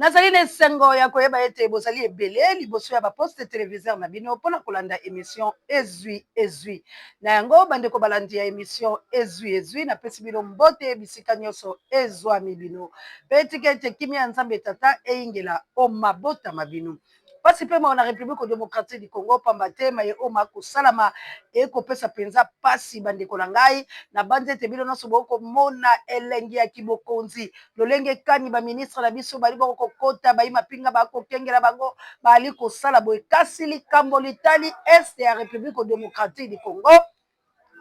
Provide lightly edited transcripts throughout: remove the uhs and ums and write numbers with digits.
Nazali na esengo ya koyeba ete bozali ebele liboso ya ba poste televiseur na bino mpo na kolanda emission Ezwi Ezwi. Na yango, bandeko balandi ya emission Ezwi Ezwi, napesi bino mbote bisika nyonso ezwami bino. Mpe tika ete kimia ya Nzambe Tata eyingela o mabota ma bino. Pasi mpe mawa na Republique democratique du Congo, pamba te maye oyo makosalama ekopesa mpenza pasi. Bandeko na ngai, nabanzi ete bino nyonso bokomona elengi ya kibokonzi lolenge kani ba ministre na biso bali boko kokota, bayi mapinga bakokengela bango, bali kosala boye. Kasi likambo litali Est ya Republique democratique du Congo,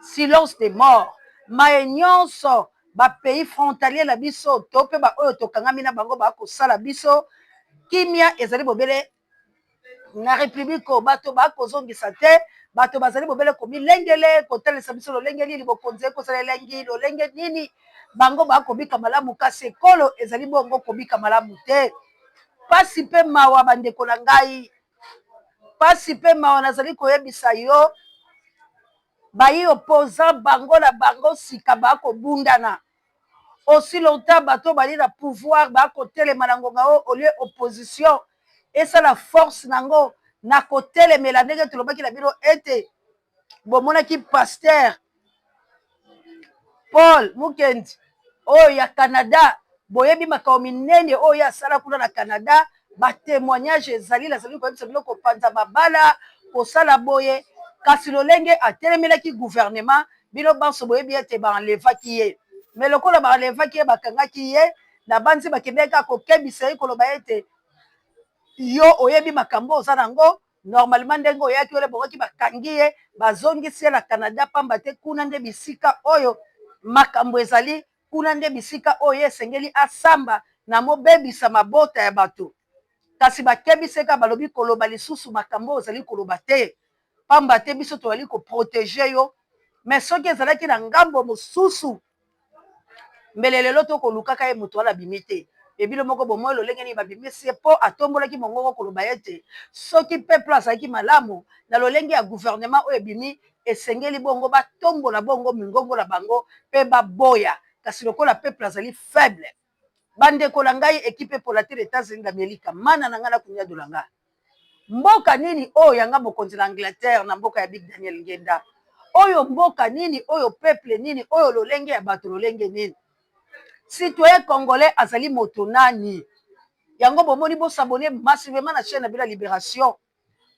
silence de mort. Maye nyonso ba pays frontalier na biso to mpe ba oyo tokangami na bango bakosala biso, kimia ezali bobele na republique oyo. Bato bakozongisa te, bato bazali bobele komilengele kotalisa biso lolenge nini bokonzi ekozala elengi, lolenge nini bango bakobika malamu, kasi ekolo ezali bongo kobika malamu te. Pasi mpe mawa, bandeko na ngai, pasi mpe mawa. Nazali koyebisa yo, bayi opposant bango na bango sika bakobundana. Aussi longtemps bato bali na pouvoir bakotelema na ngonga oyo, au lieu opposition esala force nango na kotelemela, ndenge tolobaki na bino ete bomonaki pasteur Paul Mukendi oyo ya Canada, boyebi makambo minene oyo ye asala kuna na Canada, ba témoignage ezali. Nazali koyebisa bino, kopanza mabala, kosala boye, kasi lolenge atelemelaki gouvernement, bino banso boyebi ete baenlevaki ye. Mais lokola baenlevaki ye, bakangaki ye, na banzi bakendeki kaka kokebisa ye, koloba ete yo oyebi makambo oza nango. Normalement, ndenge oyaki wana, ebongaki bakangi ye, bazongisi ye na Canada, pamba te kuna nde bisika oyo makambo ezali, kuna nde bisika oyo ye esengeli asamba na mobebisa mabota ya bato. Kasi bakebisi ye kaka, balobi koloba lisusu makambo oyo ozali koloba te, pamba te biso tozali koprotéger yo. Mais soki ezalaki na ngambo mosusu, mbele lelo tokolukaka ye, moto wana abimi te. Ebilo moko bomoi lolenge nini babimisi ye, mpo atombolaki mongongo koloba ete soki peuple azalaki malamu na lolenge ya gouvernement oyo ebimi, esengeli bongo batombola bongo mingongo na bango mpe baboya. Kasi lokola peuple azali faible, bandeko na ngai, ekipe epola te na États-Unis d'Amérique, mana na ngai nakunyadola nga mboka nini oyo yanga mokonzi na Angleterre, na mboka ya Big Daniel Ngenda oyo, mboka nini oyo, peuple nini oyo, lolenge ya bato lolenge nini, citoyen congolais azali moto nani? Yango bomoni, bos'abonner massivement na chaîne na bino ya Libération.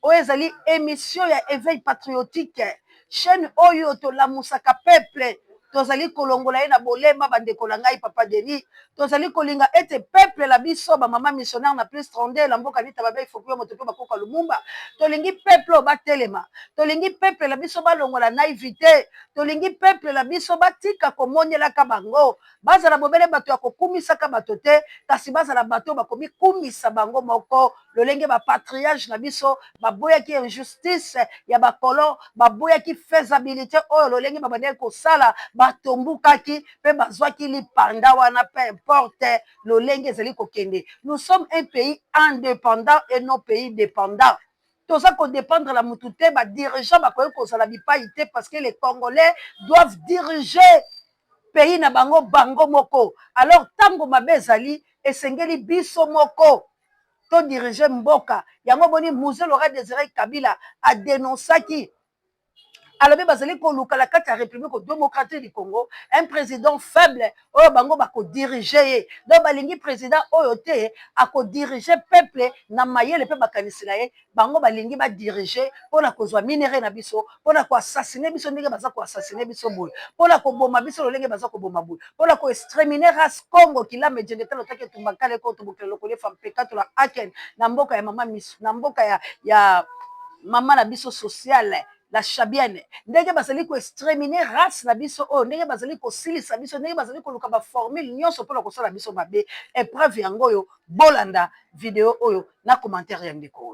Oyo ezali émission ya éveil patriotique, chaîne oyo tolamusaka peuple, tozali kolongola ye na bolema. Bandeko na ngai, papa Denis, tozali kolinga ete peuple na biso, bamama missionnaire na plus 32 na mboka nita babe ifoku moto mpe bakoka Lumumba, tolingi peuple oyo batelema, tolingi peuple na biso balongola naïveté, tolingi peuple na biso batika komonelaka bango, bazala bobele bato ya kokumisaka bato te, kasi bazala bato oyo bakomikumisa bango moko, lolenge bapatriarche na biso baboyaki injustice ya bacolon, baboyaki faisabilité oyo lolenge babandaki kosala, batombukaki mpe bazwaki lipanda wana. Peu importe lolenge ezali kokende, nous sommes un pays indépendant et non pays dépendant. Toza kodépendre na mutu te. Badirigeant bakoki kozala bipai te, parce que les Congolais doivent diriger pays na bango bango moko. Alors ntango mabe ezali, esengeli biso moko todiriger mboka yango. Boni Mzee Laurent Désiré Kabila adénonçaki, alobi bazali koluka na kati ya République démocratique du Congo un président faible oyo bango bakodiriger ye. Donc balingi président oyo te akodiriger peuple na mayele mpe makanisi na ye. Bango balingi badiriger mpona kozwa minerais na biso, mpona koassassiner biso ndenge baza koassassiner biso boye, mpona koboma biso lolenge baza koboma boye, mpona koexterminer race Congo kilama ejenge talo taki etumba kale ko tobokela lokolo efa mpekatola aken na mboka ya mama misu, na mboka ya mama na biso sociale la Chabienne. Ndenge bazali koexterminer race na biso oyo, ndenge bazali kosilisa biso, ndenge bazali koluka baformule nyonso mpona kosala biso mabe, épreuve yango oyo. Bolanda video oyo na commentaire ya ndeko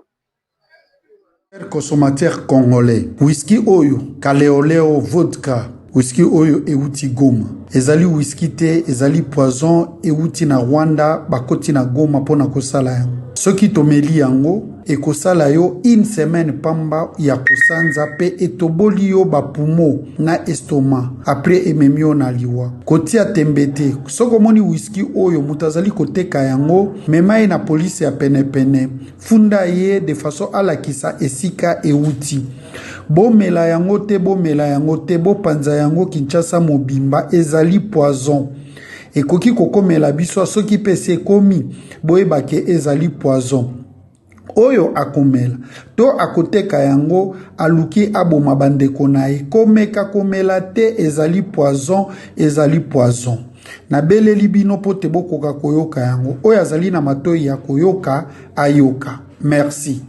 oyo. Consommateur congolais, whisky oyo Kaleoleo vodka, whisky oyo euti Goma, ezali whisky te, ezali poison euti na Rwanda, bakoti na Goma mpona kosala yango. Soki tomeli yango Ekosala yo une semaine pamba ya kosanza pe etoboli yo ba poumons na estomac après ememi yo na liwa. Kotia tembe te, soki omoni whisky oyo moto azali koteka yango, mema ye na police ya penepene, funda ye de façon alakisa esika ewuti. Bomela yango te, bomela yango te, bopanza yango Kinshasa mobimba, ezali poison. Ekoki kokomela biso soki pe esi ekomi, boyeba ke ezali poison. Oyo akomela to akoteka yango aluki aboma bandeko na ye. Komeka komela te, ezali poison, ezali poison. Nabeleli bino mpo te bokoka koyoka yango. Oyo azali na matoyi ya koyoka, ayoka. Merci.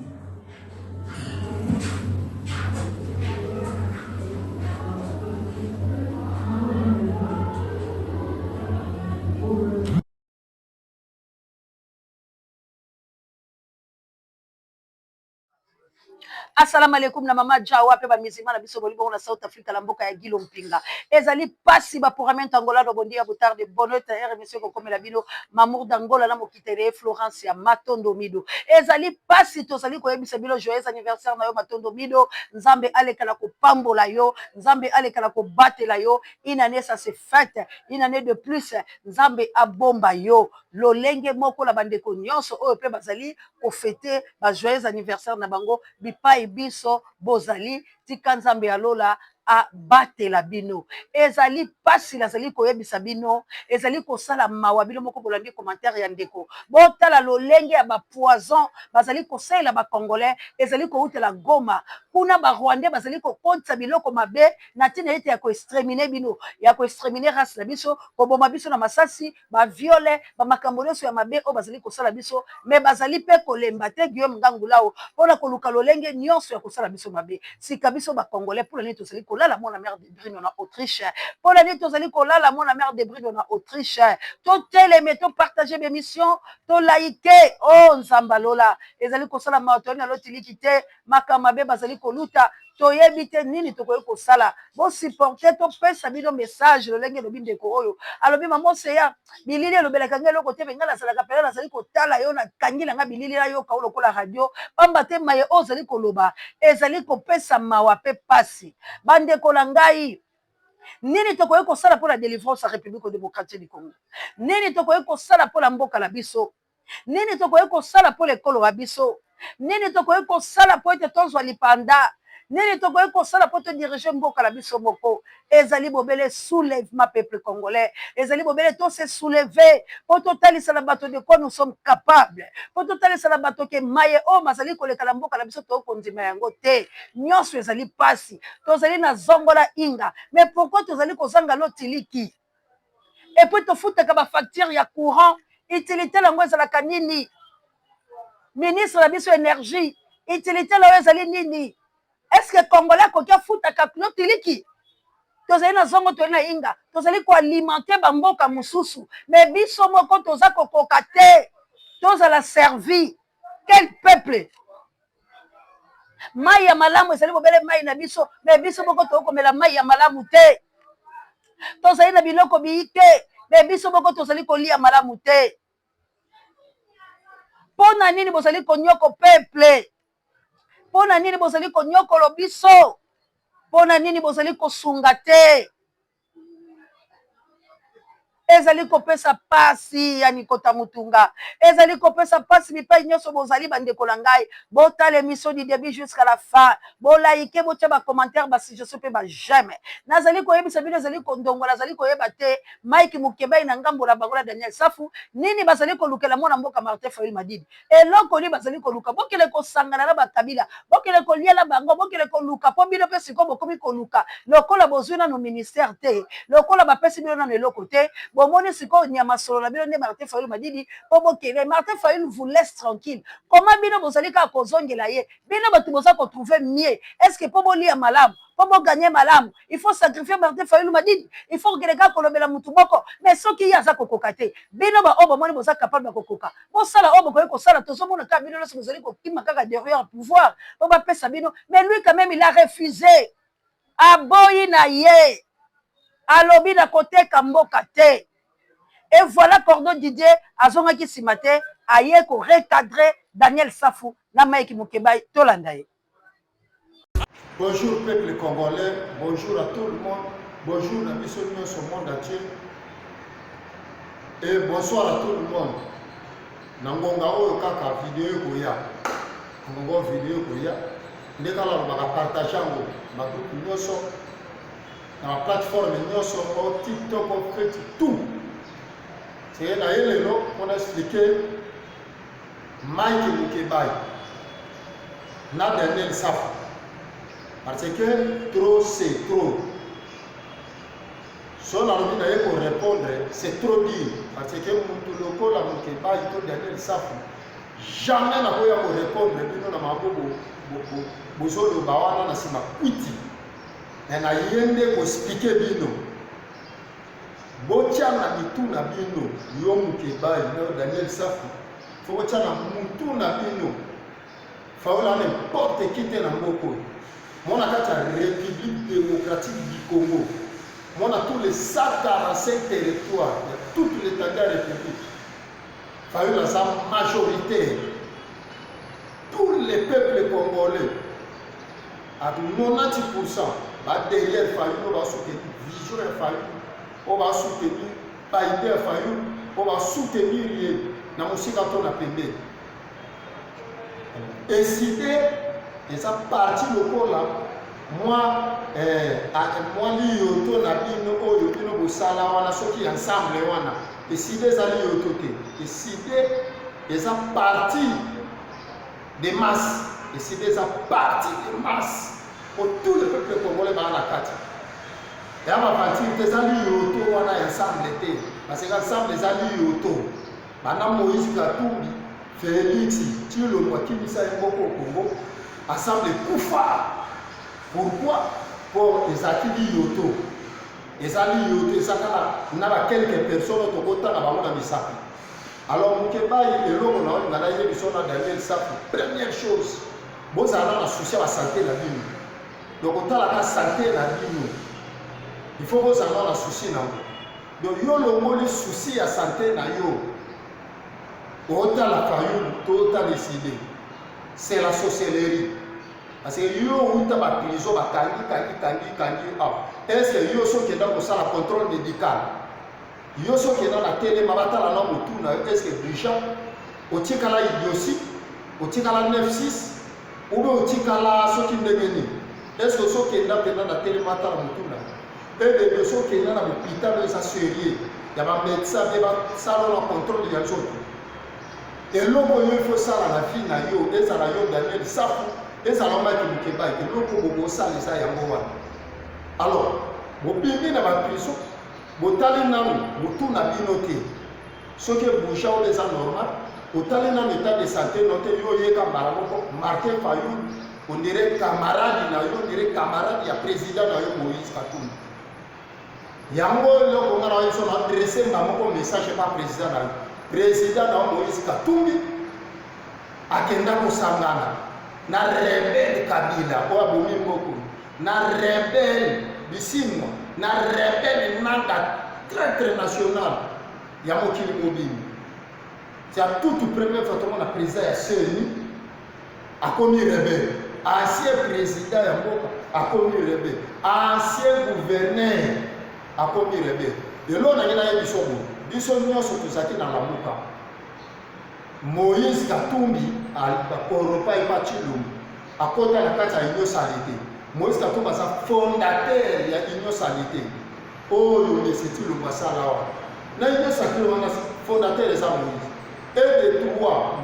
Assalamu alaikum na mama Jawa pe ba musulman na biso boli bongo na South Africa na mboka ya Gilo Mpinga. Ezali pasi ba programme Angola no bondia botar de bonne heure monsieur kokomela bino Mamour d'Angola na mokitele Florence ya Matondo Mido. Ezali pasi tozali koyebisa bino joyeux anniversaire na yo Matondo Mido. Nzambe aleka na kopambola yo, Nzambe aleka na kobatela yo. Une année ça se fête, une année de plus Nzambe abomba yo. Lolenge moko na bandeko nyonso oyo pe bazali ko feter ba joyeux anniversaire na bango bipai binso bozali, tika Nzambe ya lola abatela bino. Ezali pasi nazali koyebisa bino, ezali kosala mawa bino moko bolandi commentaire ya ndeko. Botala lolenge ya ba poison bazali kosalela ba congolais, ezali kowutela Goma. Kuna ba rwandais bazali kokotisa biloko mabe na tina ete ya ko exterminer bino, ya ko exterminer race na biso, koboma biso na masasi, ba viole, ba makambo nionso ya mabe oyo bazali kosala biso, mais bazali pe kolemba te Guillaume Ngangulao pona koluka lolenge nionso ya kosala biso mabe. Sika biso ba congolais pona nini tozali kolala mwana mère de Brino na Autriche? Pona nini tozali kolala mwana mère de Brino na Autriche? Toteleme, to partager ba emissions, to liker. Oh Nzambe ya lola, ezali kosala mawa toyali na lotiliki te, makambo mabe bazali koluta toyebi te nini tokoki kosala. Bo supporter topesa bino message lolenge elobi ndeko oyo alobi mama Ocean bilili elobelaka ngai eloko te me ngai nazalaka pena nazali kotala yo nakangi na ngai bilili nayoka yo lokola radio pamba te maye oyo ozali koloba ezali kopesa mawa pe pasi. Bandeko na ngai nini tokoki kosala mpo na delivrance ya Republique democratique du Congo? Nini tokoki kosala mpo na mboka na biso? Nini tokoki kosala mpo na ekolo wa biso? Nini tokoki kosala mpo ete tozwa lipanda? Nini tokoki kosala mpo to diriger mboka na biso moko? Ezali bobele soulèvement peuple congolais. Ezali bobele to se soulever mpo totalisa na bato de quoi nous sommes capables. Mpo totalisa na bato ke maye oyo mazali koleka na mboka na biso tokoki kondima yango te. Nyonso ezali pasi. Tozali na zongola inga. Mais pourquoi tozali kozanga lotiliki? Et puis tofutaka ba facture ya courant, utilité na yango ezalaka nini? Ministre na biso energie, utilité na yo ezali nini? Est ce que congolais akoki afutaka lotiliki? Tozali na zongo, tozali na inga, tozali ko alimenter ba mboka mosusu, mais biso moko toza kokoka te, tozala servi. Quel peuple? Mai ya malamu ezali bobele mai na biso, me biso moko tokoki komela mai ya malamu te. Tozali na biloko biyike, me biso moko tozali kolia malamu te. Mpo na nini bozali konyoko peuple? Mpo na nini bozali konyokolo biso? Mpo na nini bozali kosunga te? Ezali kopesa pasi ya Nikota Mutunga, ezali kopesa pasi bipai nionso bozali ba ndeko na ngai, botala emission du debut jusqu'à la fin, bo like, botia ba commentaires, ba suggestions pe ba j'aime. Nazali koyebisa bino ezali kondongwa, nazali koyeba te Mike Mukebayi na ngambo na bango na Daniel Safu nini bazali kolukela mwana mboka Martin Fayulu Madidi. Eloko nini bazali koluka? Bokende kosangana na ba Kabila, bokende kolia na bango, bokende koluka po bino pe sikoyo bokomi koluka lokola bozui nanu ministère te, lokola bapesi bino nanu eloko te, bomoni sikoyo nyama solo na bino nde Martin Fayulu Madidi po bokende. Martin Fayulu vous laisse tranquille. Comment bino bozali kaka kozongela ye? Bino batu boza ko trouver mieux, est ce que po bolia malamu, po bo gagner malamu, il faut sacrifier Martin Fayulu Madidi? Il faut kokende kaka kolobela mutu moko? Mais soki ye aza kokoka te, bino ba oyo bomoni boza capable ya kokoka, Bosala oyo bokoki kosala, tozomona kaka bino nionso bozali kokima kaka derrière pouvoir po bapesa bino, mais lui quand meme il a refuse, aboyi na ye, alobi nakoteka mboka te et voilà cordon Didier azongaki sima te, aye ko recadrer Daniel Safu. na Mike Mukebayi, tolanda ye. Bonjour peuple congolais, bonjour à tout le monde, bonjour na biso nyonso monde entier et bonsoir à tout le monde. Na ngonga oyo kaka video ekoya, ngonga oyo video ekoya nde kaka nalobaka partage yango na groupe nyonso, na ba plateforme nyonso, o TikTok, o Facebook, tout. C'est na ye lelo mpona expliquer Mike Mukebayi na Daniel Safu parce que trop c'est trop. So nalobi na ye ko répondre c'est trop dire parce que mutu lokola Mukebayi to Daniel Safu jamais nakoya ko répondre bino na makambo bozoloba wana na nsima kwiti me na ye nde ko expliquer bino. Botia na mitu na bino, yo Mukebayi na yo Daniel Safu, faut botia na mutu na bino Fayola n'importe qui te na mboka oyo. Mona kati ya République démocratique du Congo, mona tous les 145 territoires ya toute l'étendue ya République, Fayulu aza majoritaire. Tous les peuples congolais à 90% ba derrière Fayulu ba soutenir vision ya Fayulu, oyo ba soutenir ba idée ya Fayulu, oyo ba soutenir ye na mosika to na pembeni. Eside eza parti lokola mwa eh, mwa liyoto na bino oyo bino bosala wana soki ensemble wana eside eza liyoto te, eside eza parti de masse, eside eza parti de masse po tout le peuple congolais baa na kati ya baventure te, eza liyoto wana ensemble te, parce que ensemble eza liyoto banda Moïse Katumbi Felix Tshilombo akimisa ye moko au Congo, ensemble ekufa. Pourquoi? Po ezalaki liyoto, eza liyoto, eza kaka na ba quelques personnes tokotanga bango na misapi. Alors Mukebayi, eloko na olinga nayebi so na Daniel Safu, première chose bozala na souci ya ba santé na bino. Donc otalaka santé na bino, il faut bozala na souci na yango. Donc yo longoli souci ya santé na yo, otala Fayulu to otala Eside, c'est la sorcellerie. Parce que yo uta ba prison bakangi kangi kangi kangi yo awa. Est-ce que yo soki okenda kosala contrôle médical, yo soki okenda na telema batala na motu na yo, est-ce que déjà otikala idiotie, otikala 9-6 ou bien otikala soki ndenge nini? Est-ce que soki okenda mpenza na telema batala motu na yo? Ebebe soki okenda na hôpital oyo eza sérieux ya ba médecin mpe basala na contrôle ya nzoto, eloko oyo il faut sala na vie na yo, ezala yo Daniel Safu, ezala Mike Mukebayi, eloko bokosala eza yango wana. Alors bobimi na ba prison, botali nanu motu na bino te soki ebouge oyo eza normal, otali nanu état de santé no te, yo oyeka mbala moko Martin Fayulu on dirait camarade na yo, on dirait camarade ya président na yo Moïse Katumbi. Yango eloko nga na yo so na adresse nga moko message pa président na yo. Président na yo Moïse Katumbi akenda kosangana na rebelle Kabila oyo abomi mboka, na rebelle Bisimwa, na rebelle Nanga, traître national ya mokili mobimba. C'est la toute première fois tomona président ya CENI akomi rebelle, ancien président ya mboka akomi rebelle, ancien gouverneur akomi rebelle. Eloko nangi nayebi biso boye, biso nyonso tozalaki na Lamuka. Moïse Katumbi akoropa epa Tshilombo, akota na kati ya Union Sacrée. Moïse Katumbi aza fondateur ya Union Sacrée oyo Monsieur Tshilombo asala wana na Union Sacrée wana, fondateur eza Moïse. Et de trois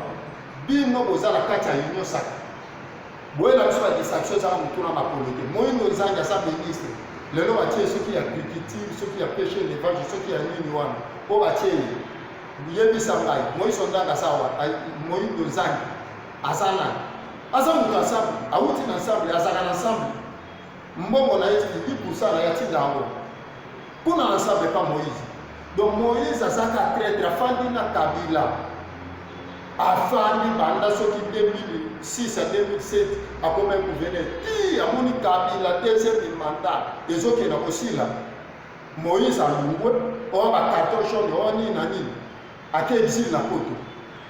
bino boza na kati ya Union Sacrée, boyela biso ba distraction ezaka motu na makolo te. Moyindo Nzangi aza ministre lelo, batie soki ya agriculture, soki ya pêche élevage, soki ya nini wana po batie ye. Yebisa ngai, Moïse Nzangi aza wa, Moyindo Nzangi aza nani? Aza moto ensemble, awuti na ensemble, azalaka na ensemble, mbongo na ye 10% na ye atinda yango kuna na ensemble pa Moïse. Donc Moïse azaka traître, afandi na Kabila, afandi banda soki 2006 à 2007 akoma gouverneur, ti amoni Kabila deuxième mandat ezokenda kosila, Moïse alongwe oyo ba carton jaune oyo nini na nini, ake exil na poto.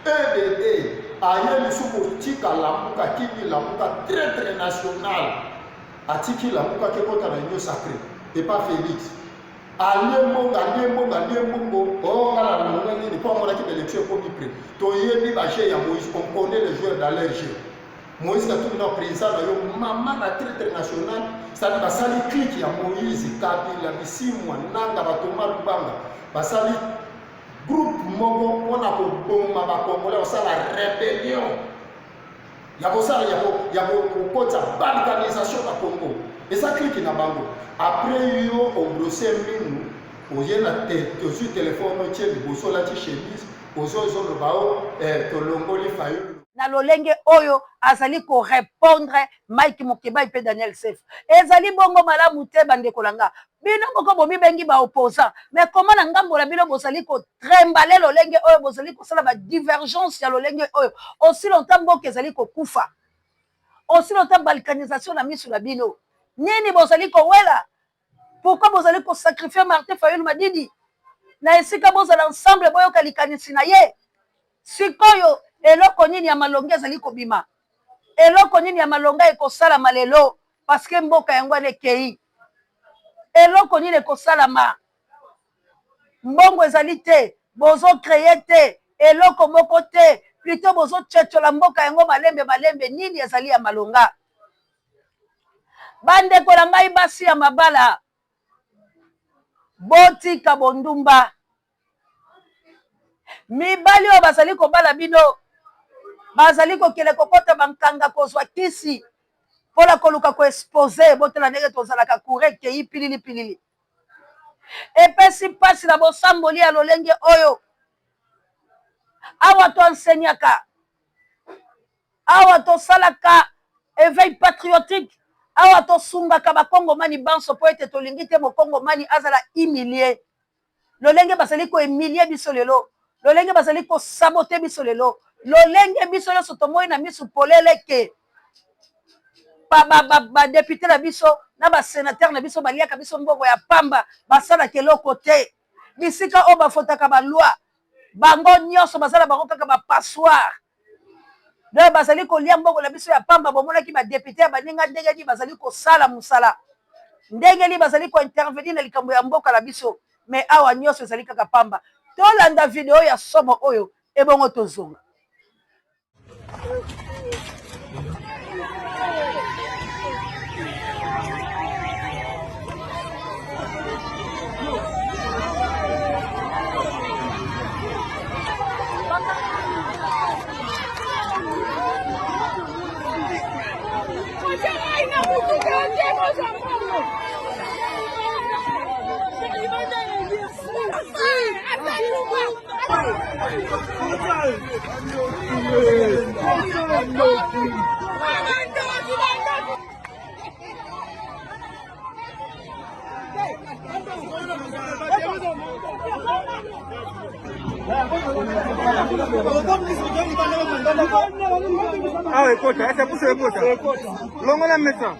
EDD. Aye lisusu kotika Lamuka, akimi Lamuka, traitre national. Atiki Lamuka ake kota na Union Sacree epa Felix. Alie mbongo, alie mbongo, alie mbongo. Oh, nga na longwe nini po amonaki ba election ekomi près. Toyebi ba jeux ya Moïse, on connaît les joueurs dans leur jeu. Moïse Katumbi na président na yo mama na traitre national, c'est-à-dire basali clique ya Moïse, Kabila, Bisimwa, Nanga, ba Thomas Lubanga, basali groupe moko mpona koboma ba Congolais, kosala rébellion ya kosala ya kokotisa balkanisation na Congo. Eza clique na bango. Après yo obrose minu oye na te, ozwi telefone otie liboso olati chemise ozo ozoloba o eh, tolongoli Fayulu na lolenge oyo azali ko repondre Mike Mukebayi mpe Daniel Sefu. Ezali bongo malamu te bandeko na nga. Bino moko bomibengi ba opposants, mais comment na ngambo na bino bozali ko trembale lolenge oyo bozali kosala ba divergence ya lolenge oyo aussi longtemps mboka ezali kokufa, aussi longtemps balkanisation na misu na bino, nini bozali kowela? Pourquoi bozali ko sacrifier Martin Fayulu Madidi na esika bozala ensemble boyoka likanisi na ye? Sikoyo eloko nini ya malonga ezali kobima? Eloko nini ya malonga ekosalama lelo parce que mboka yango wana ekeyi? Eloko nini ekosalama? Mbongo ezali te, bozo creer te, eloko moko te, plutot bozo tshetshiola mboka yango malembe malembe, nini ezali ya malonga? Bandeko na ngai basi ya mabala, botika bondumba. Mibali oyo bazali kobala bino bazali kokende kokota bankanga kozwa kisi mpo na koluka koexpose. Botala ndenge tozalaka courant ekei pilili pilili. Epesi mpasi na bosamboli ya lolenge oyo. Awa to enseignaka Awa tosalaka eveil patriotique, awa tosungaka bakongomani banso mpo ete tolingi te mokongomani azala humilie lolenge bazali ko humilie biso lelo, lolenge bazali ko saboter biso lelo, lolenge biso nyonso tomoni na misu polele ke ba, ba, ba, ba depute na biso na ba senateur na biso baliaka biso mbongo ya pamba, basalaka eloko te. Bisika oyo bafotaka ba loi, bango nyonso baza na bango kaka ba passoire. Donc bazali kolia mbongo na biso ya pamba. Bomonaki ba depute ya baninga ndenge nini bazali kosala mosala, ndenge nini bazali ko intervenir na likambo ya mboka na biso, mais awa nyonso ezali kaka pamba. Tolanda video ya somo oyo ebongo tozonga. Awa ekota, esa puso ekota. Longola mesa.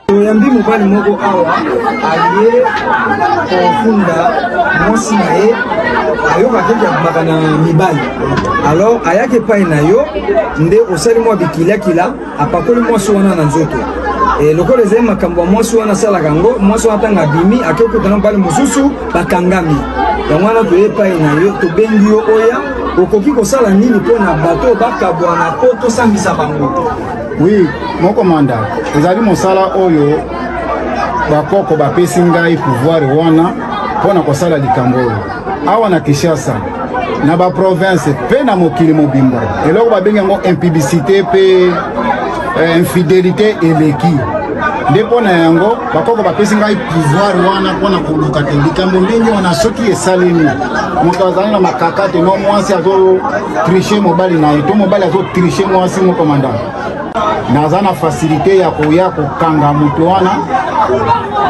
Toyambi mobali moko awa aye kofunda mwasi na ye ayokaki ete abimaka na mibali alors ayaki epai na yo nde osali mwa bikilakila apakoli mwasi wana na nzoto e, lokola ezali makambo ya mwasi wana asalaka yango mwasi wana ntango abimi ake kokutana mobali mosusu bakangami yango wana toye epai na yo tobengi yo oya okoki kosala nini mpo na bato oyo bakabwana mpo tosangisa bango Oui, mon commandant, ezali mosala oyo Bakoko bapesi ngai pouvoir wana mpo na kosala likambo oyo awa na Kinshasa, na baprovince mpe na mokili mobimba. Eloko babengi yango impudicité mpe infidelité eleki nde mpo na yango bakoko bapesi ngai pouvoir wana mpo na koluka te likambo ndenge wana. Soki esalemi, moto azali na makaka te, no mwasi azotriche mobali na ye to mobali azotriche mwasi, mokomanda naza na facilité ya koya kokanga moto wana.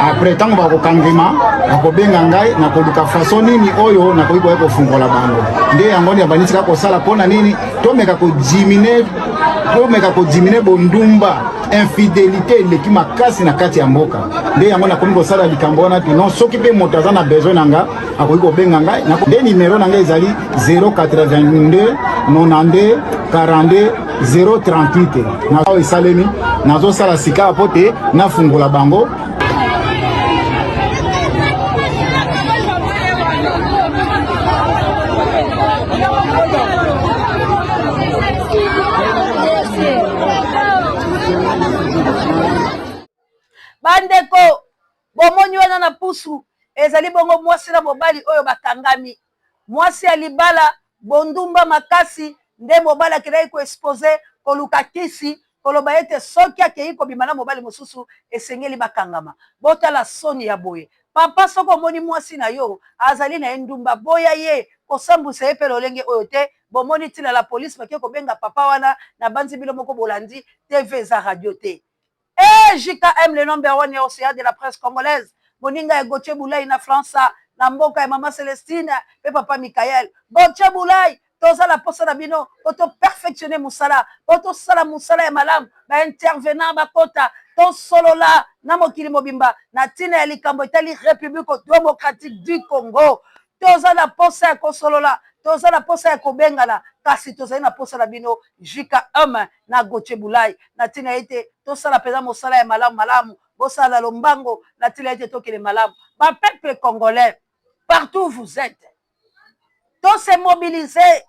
Après, ntango bakokangema, bakobenga ngai na koluka façon nini oyo nakoki koya kofungola bango. Nde yango nde bandisi kaka kosala. Mpo na nini? Tomeka kodiminuer bondumba, infidélité eleki makasi na kati ya mboka. Nde yango nakomi kosala likambo wana tino. Soki mpe moto aza na besoin na nga, akoki kobenga ngai. Nde nimero na ngai ezali 082 92 42 038. Na oyo esalemi, nazosala sika po te nafungola bango. Bandeko, bomoni wana na pusu ezali bongo mwasi na mobali oyo bakangami. Mwasi ya libala, bondumba makasi, nde mobali akendaki koexposer, koluka kisi, koloba ete soki akei kobima na mobali mosusu, esengeli bakangama. Botala soni ya boye. Papa, soki omoni mwasi na yo azali na ye ndumba, boya ye, kosambwisa ye mpe lolenge oyo te. Bomoni ntina la police bake kobenga papa wana. Na banzi bino moko bolandi TV, eza radio te. E JKM, le number one ya océan de la presse congolaise, moninga ya Gauthier Bulai na Fransa, na mboka ya mama Celestine mpe papa Mikael. Gauthier Bulai, tozala posa na bino po toperfectionner mosala, po tosala mosala ya malamu. Baintervenant bakota, tosolola na mokili mobimba na ntina ya likambo etali République démocratique du Congo. Toza na posa ya kosolola, toza na posa ya kobengana, kasi tozali na posa na bino, JKM na Gauthier Bulai, na ntina ete tosala mpenza mosala ya malamu malamu. Bosala na lombango na ntina ete tokende malamu. Bapeuple congolais, partout où vous êtes, to se mobiliser,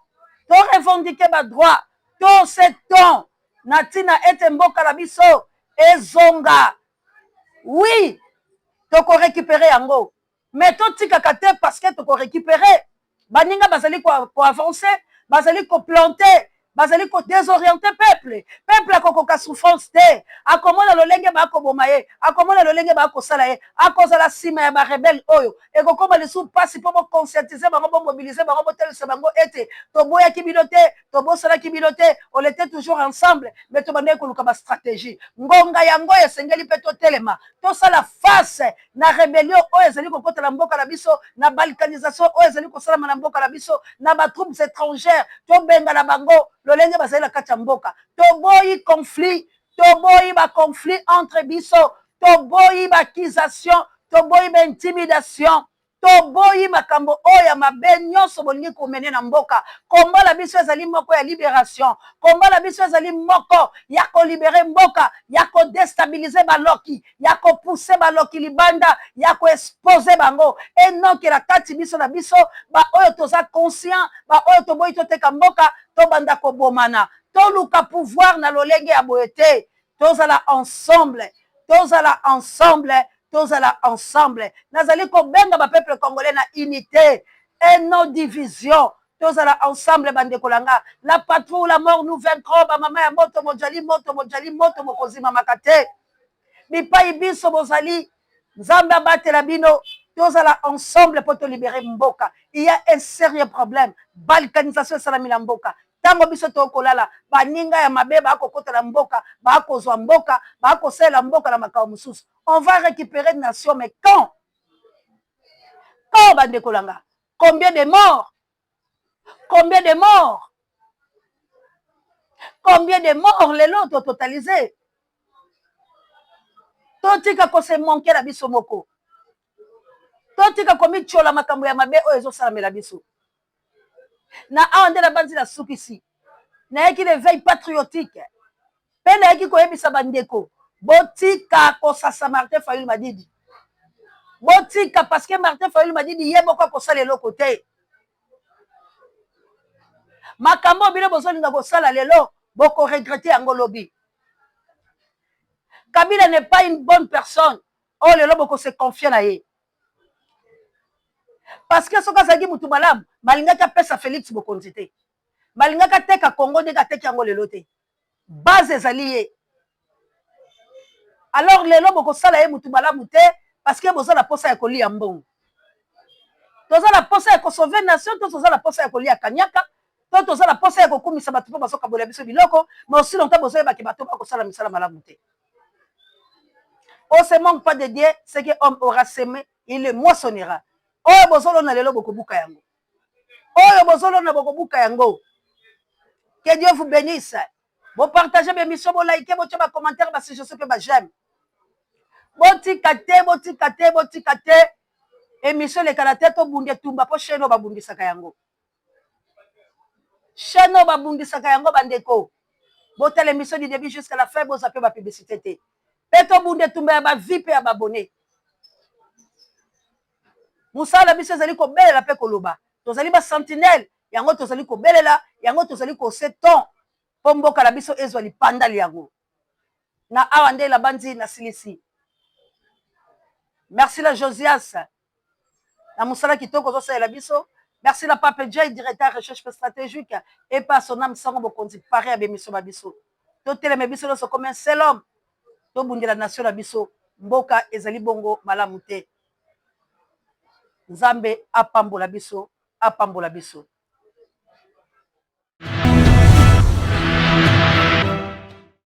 to revendiquer badroit, to se ton na ntina ete mboka na biso ezonga. Oui, tokorécupérer yango, mais totikaka te, parce que tokorécupérer. Baninga bazali koavancer, bazali koplanter, bazali kodésorienter peuple. Peuple akokoka souffrance te, akomona lolenge bakoboma ye, akomona lolenge bakosala ye, akozala nsima ya barebelles oyo ekokóma lisusu mpasi mpo boconscientiser bango, bomobiliser bango, botalisa bango ete toboyaki bino te, tobosanaki bino te, on était toujours ensemble, mais tobandaki koluka bastratégie. Ngonga yango esengeli mpe totelema, tosala face na rébellion oyo ezali kokɔta na mboka na biso, na balkanisation oyo ezali kosalama na mboka na biso, na batroupes étrangères. Tobengana bango lolenge bazali na kati ya mboka. Toboyi conflit, toboyi baconflit entre biso, toboyi baaccusation, toboyi baintimidation, toboyi makambo oyo ya mabe nyonso bolingi komene na mboka. Komba na biso ezali moko ya libération, komba na biso ezali moko ya kolibérer mboka, ya kodéstabiliser baloki, ya kopousser baloki libanda, ya koexposer bango. Enokela kati biso na biso, baoyo toza conscient, baoyo toboyi toteka mboka, tobanda kobomana, toluka pouvoir na lolenge ya boye te. Tozala ensemble, tozala ensemble, tozala ensemble. Nazali kobenga bapeuple congolais na unité et non division. Tozala ensemble, bandeko na nga. La patrie ou la mort, nous vaincrons. Bamama ya moto mojali, moto mojali, moto mokozimamaka te. Bipai biso bozali, Nzambe abatela bino. Tozala ensemble mpo tolibérer mboka. Il y a un sérieux problème, balkanisation esalami na mboka. Ntango biso tokolala, baninga ya mabe bakokota na mboka, bakozwa mboka, bakosalela mboka na makambo mosusu. On va récupérer nation, mais quand? Quand, bandeko na nga? Combien de morts, combien de morts, combien de morts lelo tototaliser? Totika kose manquer na biso moko, totika komitiola makambo ya mabe oyo ezosalamela biso na awa. Nde nabanzi nasukisi. Nayaki l'éveil patriotique mpe nayaki koyebisa bandeko: botika kosasa Martin Fayulu Madidi, botika, parce que Martin Fayulu Madidi ye moko akosala eloko te. Makambo oyo bino bozolinga kosala lelo, bokoregretter yango lobi. Kabila n'est pas une bonne personne. Oyo lelo boko se confier na ye. Parce que soki azalaki mutu malamu, balingaki apesa Felix bokonzi te. Balingaki ateka Congo ndenge ateki yango lelo te. Base ezali ye. Alors lelo bokosala ye mutu malamu te parce que boza na posa ya kolia mbongo. Toza na posa ya ko sauver nation to toza na posa ya kolia kanyaka to toza na posa ya kokumisa bato mpo bazokabola biso biloko, mais aussi longtemps bozoyeba ke bato bakosala misala malamu te. On se manque pas de Dieu, ce que homme aura semé, il le moissonnera. Oyo bozolona lelo bokobuka yango. Oyo bozolona bokobuka yango. Que Dieu vous bénisse. Bo partager ba émission, bo liker, bo ba commentaire, ba suggestion pe ba j'aime. Botika te, botika te, botika te. Émission elekala te tobunda etumba po chaîne oyo babundisaka yango. Chaîne oyo babundisaka yango bandeko. Botala émission du début jusqu'à la fin, boza pe ba publicité te. Pe tobunda etumba ya ba vie pe ya ba abonné. Mosala na biso ezali kobelela pe koloba. Tozali ba sentinelle, yango tozali kobelela, yango tozali kose ton po mboka na biso ezwa lipanda lyango. Na awa nde nabanzi nasilisi. Merci la Josias na mosala kitoko ozosalela biso. Merci la Pape Jay, directeur recherche stratégique et par son âme sango bokonzi pare ya bemiso ba biso. Toteleme biso nyonso comme un seul homme. Tobundela nation na biso. Mboka ezali bongo malamu te. Nzambe apambola biso, apambola biso.